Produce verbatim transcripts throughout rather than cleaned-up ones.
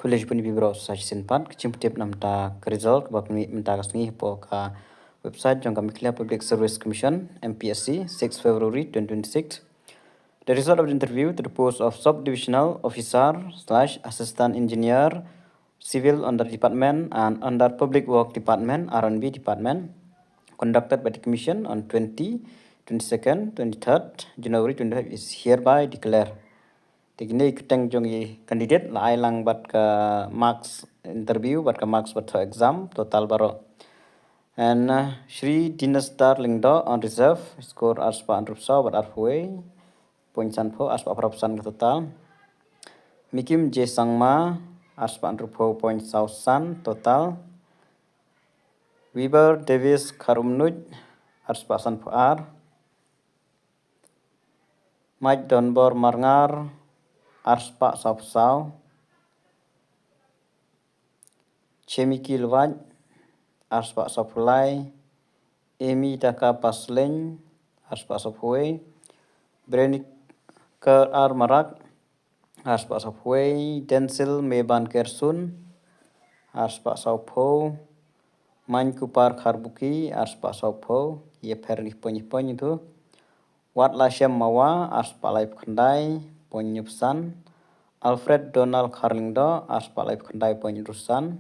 Khublei shibun ïa phi baroh sa shisien pat. Ka jingpyntip namar ka result kaba pynmih mynta ka sngi hapoh ka website jong ka Meghalaya Public Service Commission, M P S C, six February twenty twenty-six. The result of the interview to the post of Sub-Divisional Officer slash Assistant Engineer, Civil under Department and under Public Work Department, R and B Department, conducted by the Commission on twenty, twenty-second, twenty-third January twenty-five is hereby declared. Te kine ki kyrteng jong ki candidate la ai lang bad ka marks interview bad ka marks bad thoh exam total baroh. And uh, Shri Dinesh Dar Lyngdoh, unreserved, score arspah hynriewphew saw bad arphew wei point sanphew, arspah phra san ka total. Mikim J Sangma, arspah hynriewphew point saw san total. Weber Davis Kharumnuid, arspah sanphew ar. Mike Donbor Marngar, arspah sawphew saw. Chemiki Lwaj, arspah sawphew lai. Amy Daka Pasleng, arspah sawphew wei. Brenika R Marak, arspah sawphew wei. Densil Meban Kersun, arspah sawphew. Mankupar Kharbuki, arspah sawphew. Ïa pher ni point point tu. Wat Lashem Mawa, arspah laiphew khyndai point hynñiewphew san. Alfred Donald Kharlyngdoh, arspah laiphew khyndai point hynriewsan.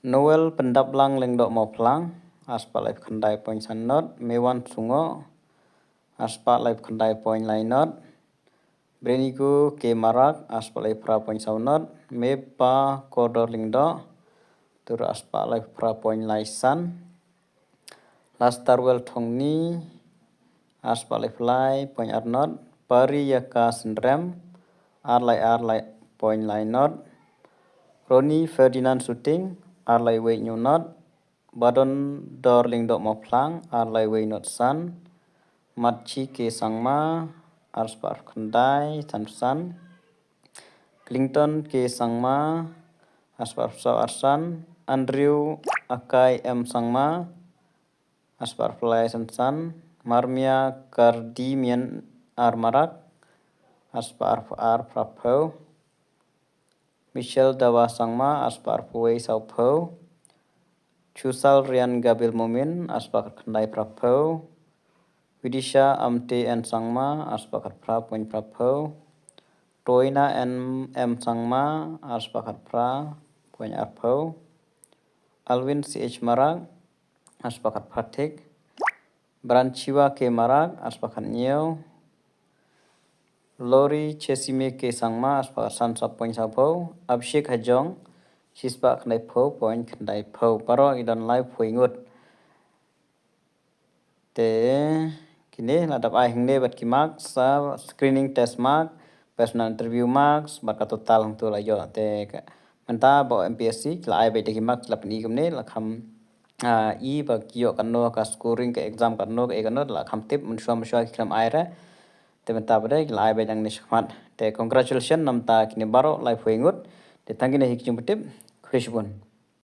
Noel Pyndaplang Lyngdoh Mawphlang, arspah laiphew khyndai point san not. Mewan Sungoh, arspah laiphew khyndai point lai not. Brenigo K Marak, arspah laiphew phra point saw not. Mepa Kordor Lyngdoh, tur arspah laiphew phra point lai san. Lastarwell Thongni, arspah laiphew lai point ar not. Pari Ïaka Synrem, ar lai ar lai point lai not. Ronnie Ferdinand Suting, ar lai wei hynñiew not. Badon Dor Lyngdoh Mawphlang, ar lai wei not san. Matchi K Sangma, arspah arphew khyndai sanphew san. Clinton K Sangma, arspah arphew saw arsan. Andrew Akai M Sangma, arspah arphew lai sanphew san. Marmia Kardimian R Marak, arspah arphew ar phraphew. Michelle Dawa Sangma, arspah arphew wei sawphew. Chusal Rian Gabil Momin, arspah khyndai phraphew. Vidisha Amte N Sangma, arspah khatphra point phraphew. Toina N M Sangma, arspah khatphra point arphew. Alwin C H Marak, arspah khatphra thik. Branchiwa K Marak, arspah khathynñiew. Lori Chesime K Sangma, arspah khatsan saw point sawphew. Abhishek Hajong, shispah khyndaiphew point khyndaiphew. Baroh ki don laiphew ngut. Te kine la dep ai hangne bad ki marks, ah, screening test mark, personal interview marks, bad ka total hangto la ïoh. Te ka, mynta ba M P S C la ai beit da ki marks la pyni kumne, la kham, ah, i ba ki ïoh katno ka scoring ka exam katno ka e katno, la kham tip mynshuwa mynshuwa ki khlem ai re. Te mynta ba dei ki la ai beit nangne shakhmat. Te congratulations namar kine baroh laiphew ngut. Te tang kine hi ki jingpyntip. Khublei shibun.